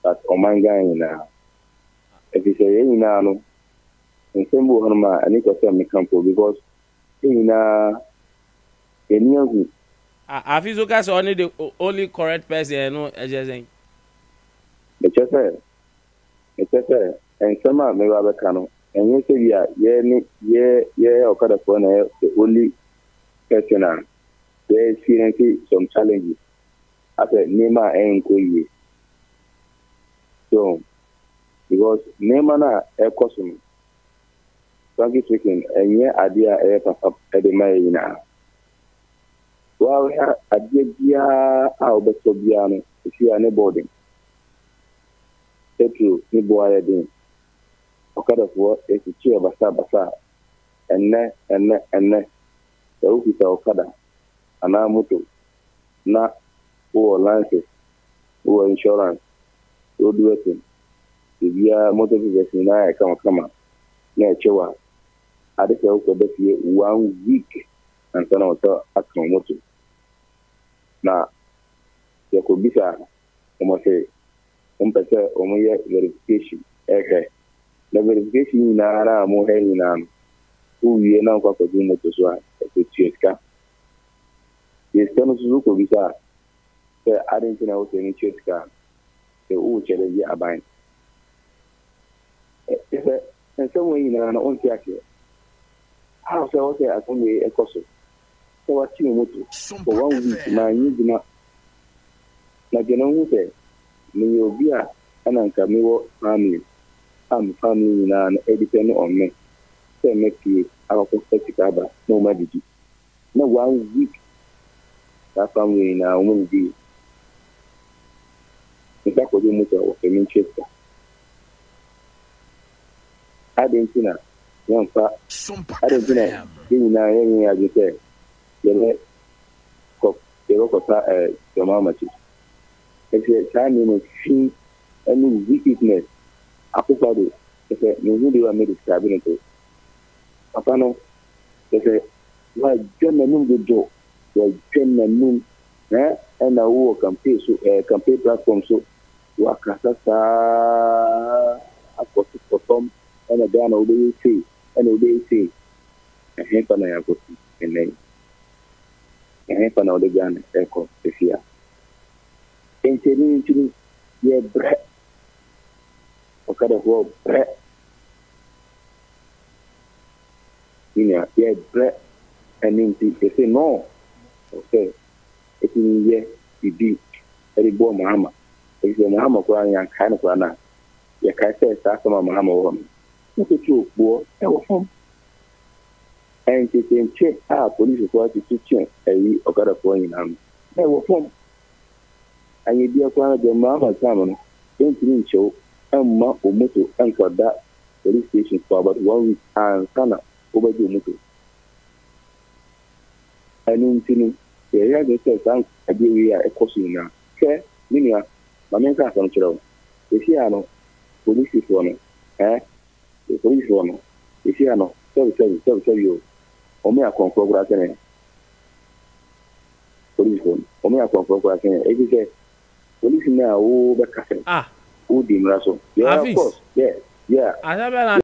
but ɔman Ghana nyinaa. Ɛfiri sɛ yɛn nyinaa no, nsɛm bi wɔ hɔnom a ɛne kɔ sɛ meka mpo because yɛn nyinaa yɛni ahu. Afi so ka sɛ ɔne the only correct person ɛno ɛkyerɛ sɛn? Mekyerɛ sɛ, mekyerɛ sɛ nsɛm a meba bɛka no, ɛnyɛ sɛ bi a yɛ ne yɛ yɛ ɔkadafoɔ na yɛ the only person a yɛ experience some challenges asɛ nneɛma a ɛnkɔ yie. So because nneɛma no a ɛkɔ so no, frankly speaking, ɛnyɛ adeɛ a ɛyɛ papa ɛde ma yɛ nyinaa. Wɔahwɛ adeɛ biara a wobɛtɔ biara no, ɛsi a ne bɔɔden. Petrol ne boɔ ayɛ den. Ɔkadafoɔ ɛsikyi basabasa. Ɛnnɛ, ɛnnɛ, ɛnnɛ, sɛ wokita ɔkada anaa moto na wowɔ license, wowɔ insurance, roadworthy, biribiara motor papers nyinaa yɛ kamakama na ɛkyɛw a, ade sɛ wokɔda fie one week ansa na wɔsɛ aka wo moto. Na yɛkɔbisa wɔn sɛ wɔmpɛ sɛ wɔyɛ verification ɛhwɛ. Na verification nyinaa a wɔhwɛ nyinaa no, wowie na wokɔ akɔgye moto so a, ɛsɛ tua sika. Yɛ sika no nso so wokɔbisa a, sɛ ade nti na wosɛ no tua sika a, sɛ wowɔ challenge aban. Ɛ sɛ nsɛm wɔ nyinaa no wonte aseɛ. How sɛ wɔ sɛ asɛm wei ɛkɔ so sɛ wate wo moto for one week maanyɛ adwuma na dwene wo ho sɛ meyɛ obi a ɛna nka mewɔ family a me family nyinaa no depend on me sɛ mɛpie akɔkɔfa sika aba na wɔn adidi. Na one week saa family nyinaa wɔn didi. Nsa kɔgye moto a wɔsɛ mentua sika. Adɛn nti na yɛmfa adɛn nti na yɛn nyinaa yɛnyɛ yɛn adwene sɛ yɛbɛ kɔ yɛbɛkɔta ɛɛ dɔm amakye. Ɛsɛ saa nneɛma fi ɛne wickedness akokwa de ɛsɛ mehu de wa me describe no to. Papa no ɛsɛ wadwa n'anum dodo, wadwa n'anum ɛ ɛna wowɔ campaign so ɛɛ campaign platform so wakasa saa akɔ so kɔ fam ɛna Ghana wobɛyɛ sei ɛna wobɛyɛ sei. Ɛhefa na yɛakɔsi ɛnnɛ yi? Ɛhefa na wɔde Ghana ɛkɔ seesei a? Nti ɛno nti no yɛbrɛ. Ɔkadafoɔ brɛ. Me nua yɛbrɛ ɛno nti yɛsɛ no sɛ ɛtumi yɛ biribi ɛde boa Mahama. Ɛfiri sɛ Mahama koraa no yɛankae no koraa no a, yɛkae sɛ saa asɛm a Mahama wɔ hɔ no, na petrol boɔ ɛwɔ fam. Ɛnkyekyɛnkye a polisifoɔ atutu kye ɛyi ɔkadafoɔ nyinaa no, na ɛwɔ fam. Anyɛ bia koraa no deɛ Mahama time no, yɛntumi nkyew mma wo moto nkɔda police station for about one week ansa na wobɛgye wo moto. Ɛno nti no, yɛyɛ adwene sɛ saa adeɛ wei a ɛkɔ so nyinaa, hwɛ me nua, ma menka asɛm kyerɛ wo. Seesei a no, polisifoɔ no, eh, polisifoɔ no, seesei a no, sɛbi sɛbi sɛbi sɛbi o, wɔn yɛ akɔmfoɔ koraa sɛne polisifoɔ no, wɔn yɛ akɔmfoɔ koraa sɛne, ɛfiri sɛ polisi no a wobɛka sɛ Ah. wodi mmara so. Yeah, of Afis. course, yeah. Asɛm bɛn na